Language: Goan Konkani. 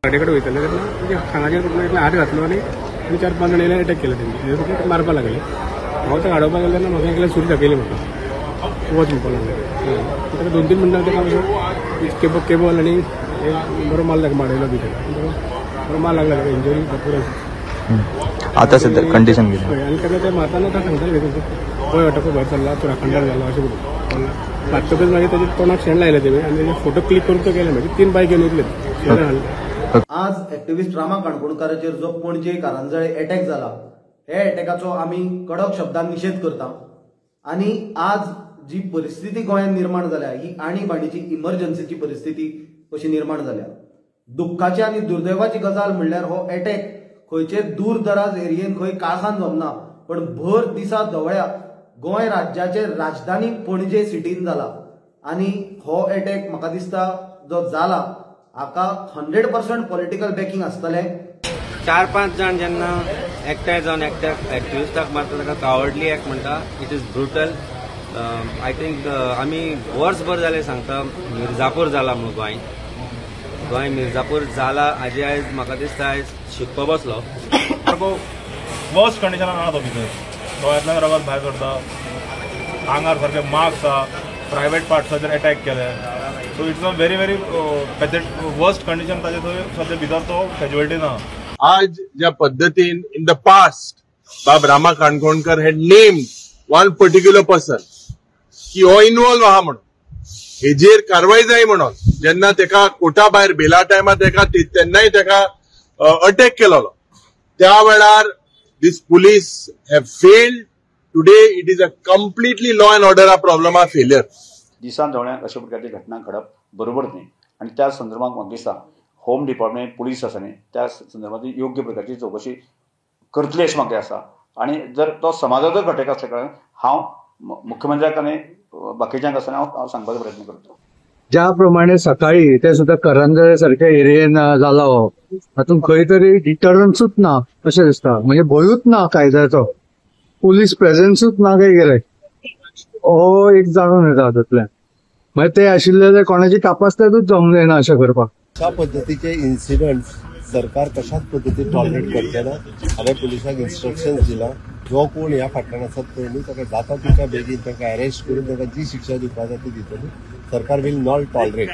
गाडये कडेन वयताले तेन्ना तेंच्या खांदाचेर एकल्यान हात घातलो आनी 4-5 जाण येयले, अटॅक केले तेंचे, मारपाक लागले. हांव ताका आडोवपाक गेलो तेन्ना म्हाका एकल्यान सुरी दाखयली, म्हाका वच म्हणपाक लागले. ताका 2-3 मिनटां ताका असो केबल आनी बरो माल ताका मारयलो बी, ताका बरो माल लागला, ताका इंजरी भरपूर आसा. आतां सद्या कंडिशन कितें? आनी ताका ते मारतना ताका सांगताले पळय वाटप भायर सरला, तूं राखणदार जाला अशें म्हणून. मारतकच मागीर ताच्या तोंडाक शेण लायलें तेणी आनी ताजे फोटो क्लिक करून तो गेले. मागीर 3 बायक घेवन येतले. आज एक्टिविस्ट रामा काणकोणकाराचेर जो पणजे कारंजळे अटॅक जाला, हे अटॅकाचो आमी कडक शब्दान निशेध करता. आनी आज जी परिस्थिती गोंयांत निर्माण जाल्या ही आणीबाणीची इमर्जन्सीची परिस्थिती अशी निर्माण जाल्या. दुख्खाची आनी दुर्दैवाची गजाल म्हणल्यार हो अटॅक खंयचे दूर दराज एरियेन खंय काळखान जमना, पण भर दिसा धवळ्या गोंय राज्याचे राजधानी पणजे सिटीन जाला. आनी हो अटॅक म्हाका दिसता जो जाला हाका 100% पॉलिटिकल बॅकिंग आसतलें. 4-5 जाण जेन्ना एकठांय जावन एकट्या एक्टिविस्टाक मारता ताका कावर्डली एक्ट म्हणटा. It is brutal. I think आमी वर्सभर जालें सांगता मिर्जापूर जाला म्हणून गोंय गोंय मिर्जापूर जाला. हाजे आयज म्हाका दिसता आयज शिकपा बसलो. सारको वर्स्ट कंडिशनान आहा तो, भितर दोळ्यांतल्यान रगत भायर सरता, आंगार सारके मार्क्स आहा, प्रायवेट पार्ट्साचेर अटॅक केले. So it's a very very worst condition ताजे थंय सद्या भितर तो कॅज्युअलिटीन आहा. आज ज्या पद्दतीन इन the past बाब Rama Kankonkar had named one particular person की हो इन्वॉल्व आहा म्हणून, हेजेर कारवाय जाय म्हणून जेन्ना तेका कोर्टा भायर बेला टायमार तेका तेन्नाय तेका अटॅक केलोलो, त्या वेळार this police have failed. Today it is a completely law and order problem a failure. दिसान धवळ्याक अशा प्रकारची घटना घडप बरोबर न्ही आनी त्या संदर्भात म्हाका दिसता होम डिपार्टमेंट पुलीस आसा न्ही त्या संदर्भात योग्य प्रकारची चवकशी करतली अशें म्हाका आसा. आनी जर तो समाजाचो घटक आसल्या कारणान हांव मुख्यमंत्र्याक आनी बाकीच्यांक आसतना हांव सांगपाचो प्रयत्न करतो. ज्या प्रमाणे सकाळी ते सुद्धा करंजळे सारख्या एरियेन जाला हो, हातूंत खंय तरी डिटरन्सूच ना अशें दिसता. म्हणजे भंयूच ना कायद्याचो, पुलीस प्रेझेन्सूच ना काय कितें हो एक जाणून येता हातूंतल्यान. मागीर ते आशिल्ले जाल्यार कोणाची कापास्तादूच जावंक जायना अशें करपाक. अशा पद्दतीचे इन्सिडंट सरकार कशाच पद्दतीन टॉलरेट करचे ना. हांवें पुलिसांक इन्स्ट्रक्शन्स दिला, जो कोण ह्या फाटल्यान आसात पळय न्ही ताका जाता तितक्या बेगीन तांकां अरेस्ट करून तांकां जी शिक्षा दिवपाक जाय ती दितली. सरकार will not tolerate.